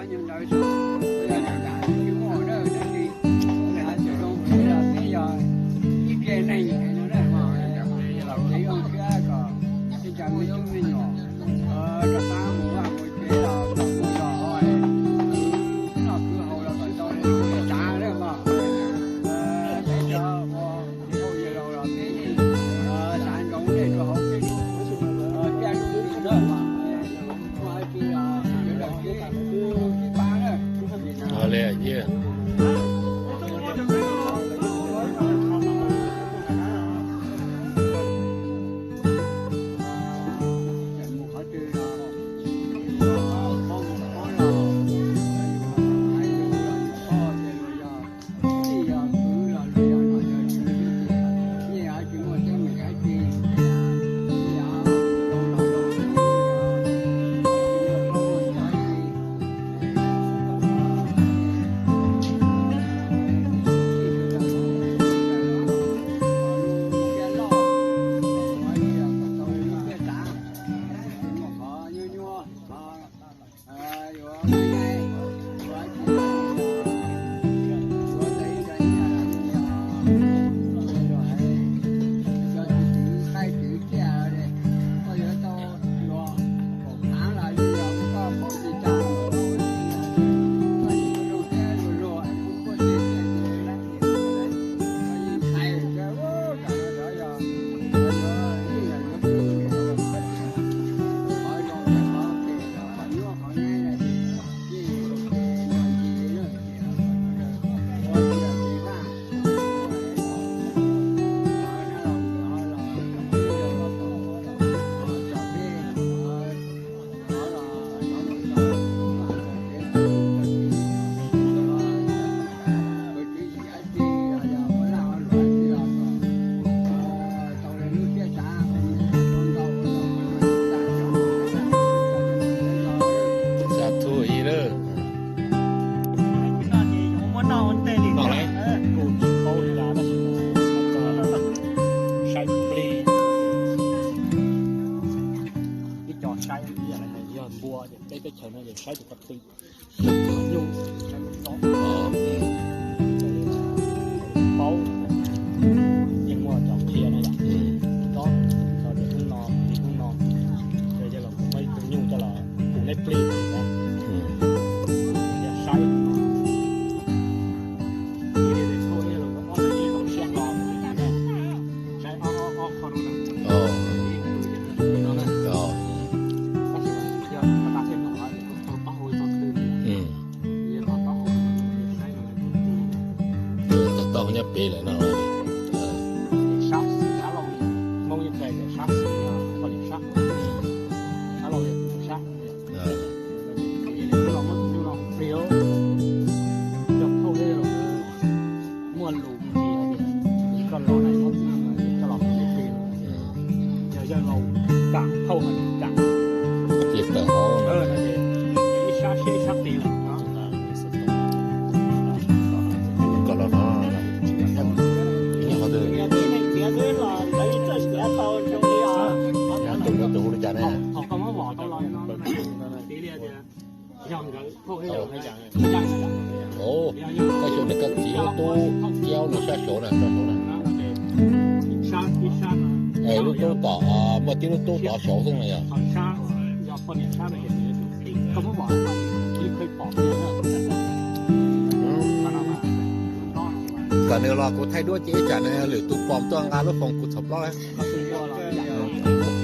Ntawd tsis muaj dab tsi, peb yog ib tse neeg no, ces zoo siab kom ib co me tub me nyuam rov qab mus vaj mus tsev los kom mus los ho noj khwv haus los kom tau li tsav na mas. Peb cov ua hauj laus los peb yeej xav ntsoov nej rau hauv peb lub tiaj lub twg na mas. Xa thu ib lawm. Noj lauj, kuv tsis paub li cas tab sis mas saib plig. Ib co saib ib yam li yog npua ces peb teb chaws no ces saib tus ko tw. Nyuj, saib lub tob. Paub, yeej muaj cov qhia na yom. Tob, hnub no, hnub no, ces yog los muaj ib tug nyuj coj los hu neb plig na. Yog saib no. Saib ob, ob, ob qho no na. Tab sis yog tas tej no qhov, taub hau txog twg li. Yog taub hau, taub hau nyob pem lawm no. Sab xis sab laug, Hmoob yeej hais tias sab xis, koj li sab, sab laug li sab. Los muab tus nyuj no plig, coj phauj thiab los muaj lus ntsis hais tias koj los na, muab tus nyuj no coj los plig plig no. Yog yawg laus kam phauj mas kam. Ces tawm hauv no ces ib sab siab ib sab qis lawm no. Kom los no, nyob qhov twg? Tus no tus hu li cas ne? Ov, koj xyov nws koj txiv lub tub, Kiaub no sab saud na, sab saud na. Es lub tub tom, muaj tib lub tub tov saud xwb no yog. Kom nws los kuv thaij duab ces ib tsam nws lwm tus pom tuaj nqa lub foos kuv txhaum plaub.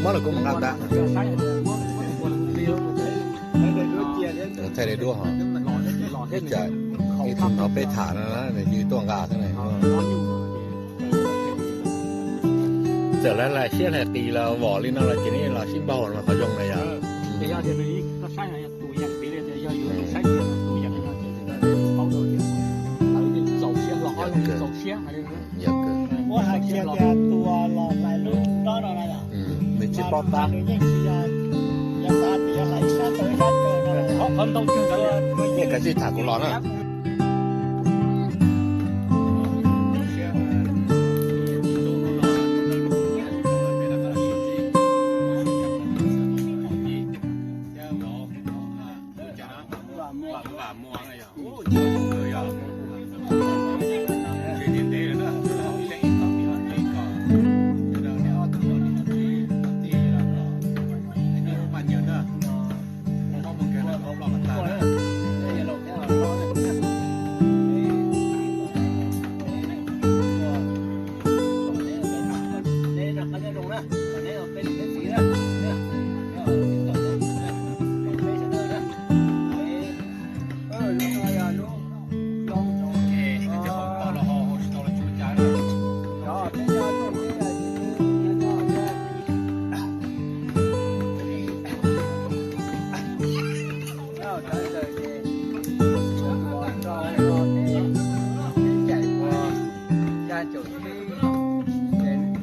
Muab los kuv mus nqa ntag. Thaij li duab ho. Ib tsam ib tug hnov peb tham no nws cia li tuaj nqa xwb na. Txawm lawv hlais siab hlais qis los vom li no los ces neb los sib npaug los qhov zoo na yog. Yog kawg. Nws tsis paub tab. Neb kav tsij tham kuv los na.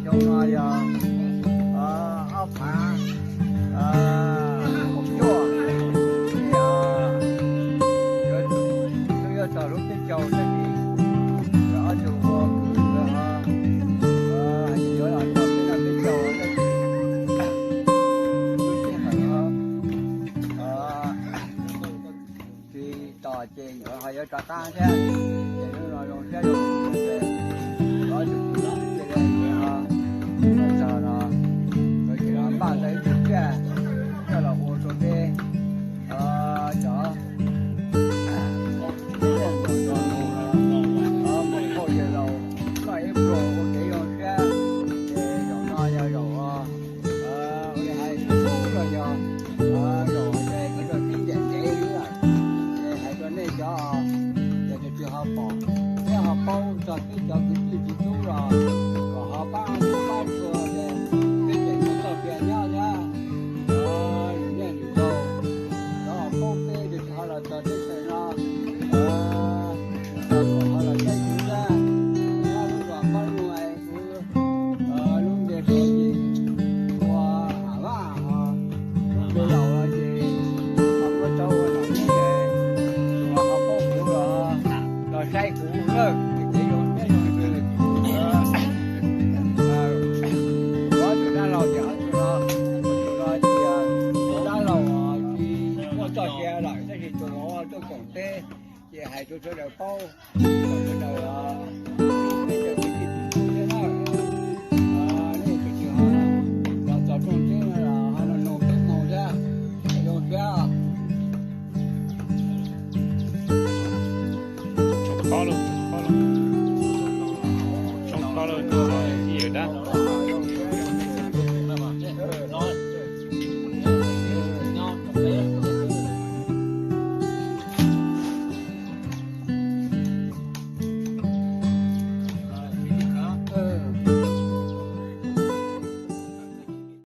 Xyoo no yog ob phav kaum cuaj, yuav txog lub peb caug tab sis ob tug ua kwv ntawd ho hais tias yuav los txog peb caug tab sis lub sij hawm no tsis tos ces nkawd ho yuav rov qab thiab. Ces hnub no zoo siab zoo ntsws ces ob tug kwv tij cia li ho los txog no, nkawd tseem los npaj tau ib tug tsiaj coj los ua rau peb cov muam phauj yawg laus noj ib pluag ua kev zoo siab. Ces zaum no yog zaum ua li hais xub los yog zaum hais tias khaws rau tib ncaim ntev xwb lawm. Ces hais rau nej cov, yog tus twg ho pom thiab ho paub txog peb cov kwv tij txiv tub los kom ho pab tub pab txhua ces peb tseem muaj txoj sia nyob thiab. Lwm niaj lwm zaus cov ho paub peb tus twg ho los txog teb chaws no, kom ho los saib kuv thiab. Nyob lub zos Pab Lug es kuv lub npe Suav Yis, ua Am Vaj, lub npe laus los ces ho muab tau ua Nom Nyiaj, tus ho paub kuv los los saib kuv lawm, kev zoo siab zoo ntsws. Kuv ob tug dab laug ces ho tus no, tus no tias dab laug tsis muaj txoj sia lawm tab sis tus laus tuaj koom teb, ces hais rau sawv daws paub, kom sawv daws peb cov kwv tij txiv tub thiab na, nej tus twg ho los txog rooj teb no los ho noog peb moo thiab, zoo siab.